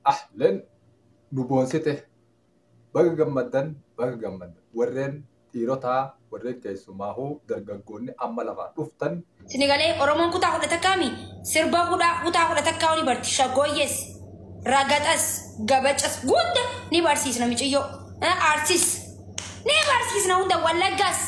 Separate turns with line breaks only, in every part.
Ahleen nu boonsite. Baga gammaddan, baga gammaddan. Warreen dhiirotaa, warreen keessumaahuu dargaggoonni amma lafaa dhuftan.
Sinigalee Oromoon kutaa 11mi sirba kutaa 11 ni barti. Shaggooyyees, ragaxas, gabacas gunda ni barsiisna miciyyoo. Aarsis ni barsiisna hunda, Wallaggaas,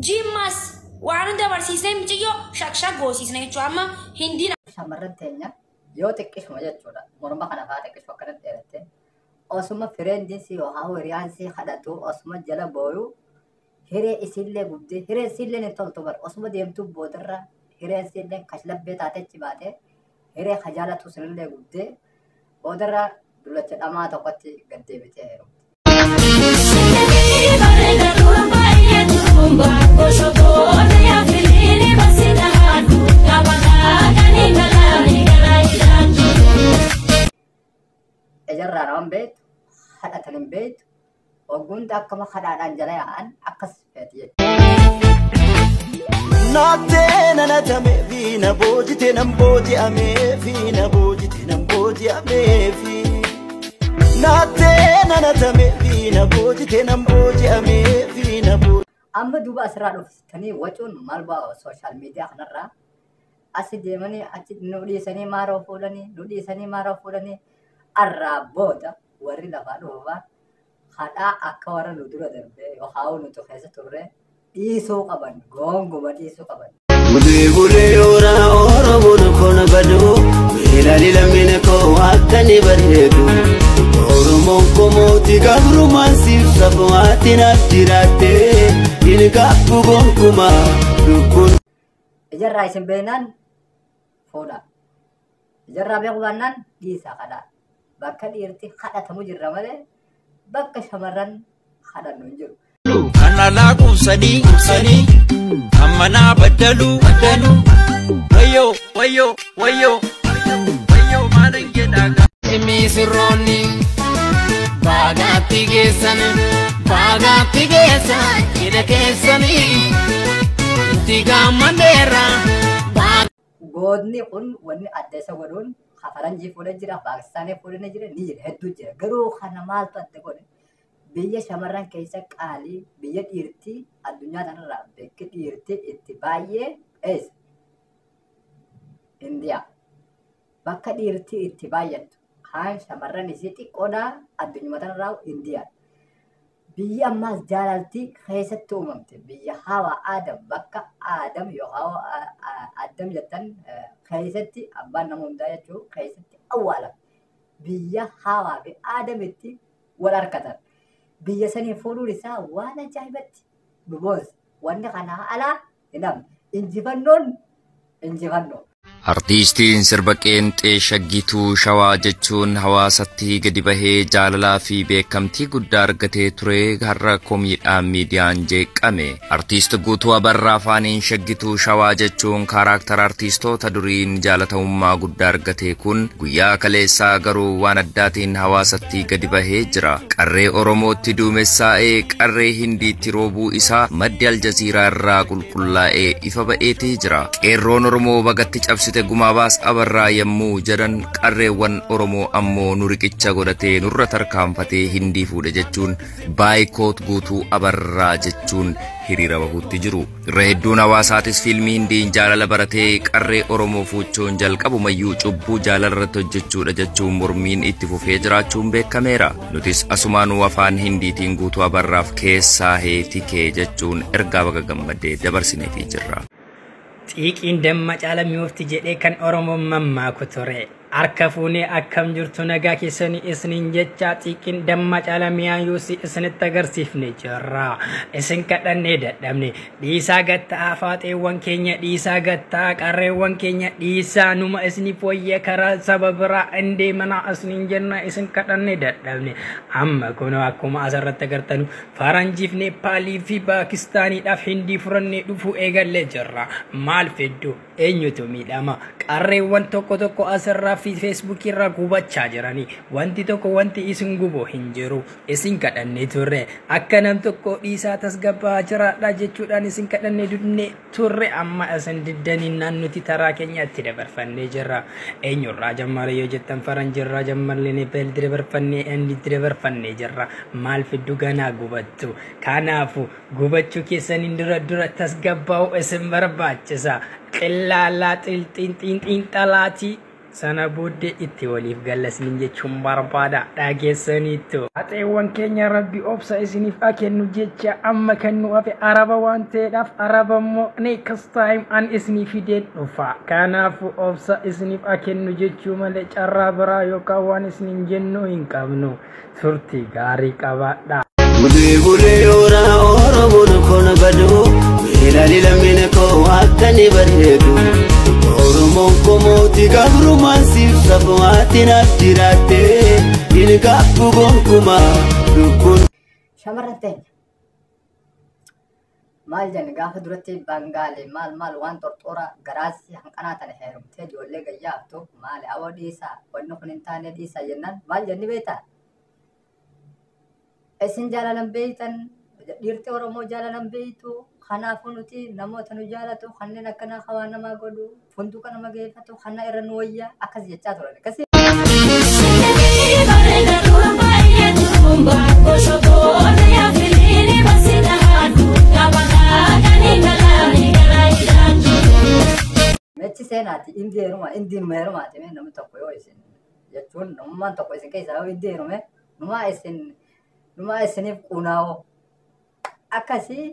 Jimmaas waan hunda barsiisnee miciyyoo shakshak goosiisna jechuudha. Amma Hindiin
Shamarran teenya yoo xiqqishuma jechuudha. Morma kana fa'aa xiqqishuma akkanatti dheeratte. Osuma fireendiin si yookaan hiriyaan si kadhatu, osuma jala booyu, hiree isiillee gubdee, hiree isiillee hin toltu bar, osuma deemtuu boodarra hireen isiillee kashlabbee taatee achi baate, hiree kajaalatu sunillee gubdee boodarra dullacha dhamaa tokkotti gad deebitee heerumti. Ijarraa naman beektu, kadhatan hin beektu, ogguun akkama kadhaadhaan jala yaa'an akkas feeti jechuudha.
Naattee nanatame fi na boojite nan booji'ame fi na boojite nan booji'ame fi naattee nanatame fi na boojite nan booji'ame fi na boojite.
Amma duuba asirraa dhuftanii wacuun maal bu'aa? Sooshaal miidiyaa kanarraa asi deemanii achi nu dhiisanii maaroo fuudhanii, nu dhiisanii maaroo fuudhanii. Arraa booda warri lafaa dhufaa kadhaa akka warra nu dura darbee yookaan nuti keessa turre dhiisuu qaban, goonguma dhiisuu qaban.
Bulee bulee ooraa Oromoon koon baduu, miidhagni lammiin koo akka ni bareedu. Oromoon koo mootii gabrummaan siif safuwaatti naaf jiraatte hin gaabbu gonkumaa lubbuun.
Ijarraa isin beeknaan fuudha. Ijarraa beekuu baannaan dhiisaa kadhaa. Bakka dhiirti kadhatamu jirra malee bakka shamarran kadhannu hin jiru.
Kan alaa quubsanii quubsanii amma naa baddaluu baddaluu, wayyoo wayyoo wayyoo wayyoo maalan jedhaa.
Misirroonni baagaatti geessan, baagaatti geessan cidha keessanii itti gammadeera.
Gootni kun wanni adda isa godhuun faranjii fuudhee jira, Paakistaanii fuudhee jira, ni jira, hedduu jira. Garuu kana maaltu adda godhe? Biyya shamarran keessa qaalii, biyya dhiirtii addunyaa kanarraa bakki dhiirtii itti baay'ee eessa? Indiyaa. Bakka dhiirtii itti baay'attu kaan shamarran isii xiqqoodhaa addunyaa kanarraa Indiyaa. Biyyi ammaas jaalaltii keessatti uumamte, biyya Hawa Aadam, bakka Aadam yookaan Addam jettan keessatti abbaan nama hundaa jechuu keessatti awwaalame. Biyya Hawaa fi Aadamitti wal harkatan. Biyya sanii fuudhuun isaa waan ajaa'ibatti nu boonsa. Wanni kanaa alaa hin hafne. Injifannoon injifannoo.
Artiistiin sirba qeenxee Shaggituu Shawaa jechuun hawaasatti gadi bahee jaalalaa fi beekamtii guddaa argatee ture har'a komiidhaan miidiyaan jeeqame. Artiist Guutuu Abarraa afaaniin Shaggituu Shawaa jechuun kaaraaktara artiistoota duriin jaalatamummaa guddaa argate kun guyyaa kaleessaa garuu waan addaatiin hawaasatti gadi bahee jira. Qarree Oromootti duumessaa'ee qarree Hindiitti roobuu isaa maddi Aljaziiraa irraa qulqullaa'ee ifa ba'eetii jira. Qeerroon Oromoo bagatti cabsite Gumaabaas Abarraa yommuu jedhan, qarreewwan Oromoo ammoo nu riqicha godhatee nurra tarkaanfatee Hindii fuudhe jechuun boycott Guutuu Abarraa jechuun hiriira bahuutti jiru. Irra hedduun hawaasaatis fiilmii Hindiin jaalala baratee qarree Oromoo fuuchuun jalqabumayyuu cubbuu jaalala irratti hojjechuudha jechuun mormiin itti fufee jiraachuun beekameera. Nutis asumaanuu afaan Hindiitiin Guutuu Abarraaf keessaa heetikee jechuun ergaa baga gammadee dabarsineefii jirra.
Xiiqiin damma caala mi'oofti jedhee kan Oromoon mammaaku ture. Harka fuunee, akkam jirtu, nagaa keessanii isiniin jecha, xiiqiin damma caala mi'aayuusi isinitti agarsiifne jirra. Isin kadhannee dadhabne, dhiisaa gatta'aa, faaxeewwan keenya dhiisaa gatta'aa, qarreewwan keenya dhiisaa, numa isiniif wayya, karaa saba biraa hin deemanaa isiniin jenna, isin kadhannee dadhabne. Amma kunoo akkuma asirratti agartanu faranjiif, Neepaalii fi Paakistaaniidhaaf Hindii furannee dhufuu eegallee jirra. Maal fiddu? Eenyutu miidhama? Qarreewwan tokko tokko asirraa fi feesbuukii irraa gubachaa jiranii. Wanti tokko wanti isin gubu hin jiru. Isin kadhannee turre. Akka nam tokko dhiisaa tasgabbaa jiraadha jechuudhaan isin kadhannee dudnee turre amma isin diddanii nuti taraa keenyatti dabarfannee jirra. Eenyurraa jammara yoo jettan faranjirraa jammarlee Neeppaalitti dabarfannee Indiitti dabarfannee jirra. Maal fiddu ganaa gubattu. Kanaafu gubachuu keessaniin dura dura tasgabbaa'uu isin barbaachisa. Qillaalaa xiinxalaatii sana booddee itti waliif gallasnin jechuun barbaada dhageessaniittu. Haxeewwan keenya rabbi obsa isiniif haa kennu jecha amma kan nu hafe araba waan ta'eedhaaf araba immoo next time an isinii fideen dhufa. Kanaafuu obsa isiniif haa kennu jechuu malee carraa biraa yookaan waan isiniin jennu hin qabnu. Turtii gaarii qabaadha.
Bulee bulee yoora Oromoon kun baduu Ilaali lammiin koo akka ni bareedu Oromoon koo mootii gabrummaan siif safuwaatti naaf jiraatte Hin gaabbu gonkumaa lubbuun.
Shamarran teenya maal jenni gaafa duratti Bangaalee maal maal waan xorxora garaasi hanqanaa tana heerumtee ijoollee gayyaaftu maali awwa dhiisaa wanni kun hin taane dhiisaa jennaan maal jenni beektaa? Isin jaalalan beektan dhiirti Oromoo jaalalan beektu kanaafuu nuti namoota nu jaalatu kanneen akkanaa hawaa namaa godhu funduuqa nama geeffatu kana irra nu wayyaa akkas jechaa turan akkasii. Mechi seenaati indi heeruma indiin heerumaati mee namni tokko yoo isin jechuun namummaan tokko isin keessaa yoo indi heerume numaa isin numaa isiniif quunaa'oo akkasii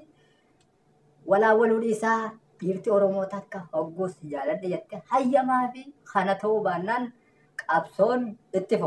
walaa waluu dhiisaa dhiirti Oromoo takka hogguus jaaladhe jette hayyamaa fi kana ta'uu baannaan qabsoon itti fufa.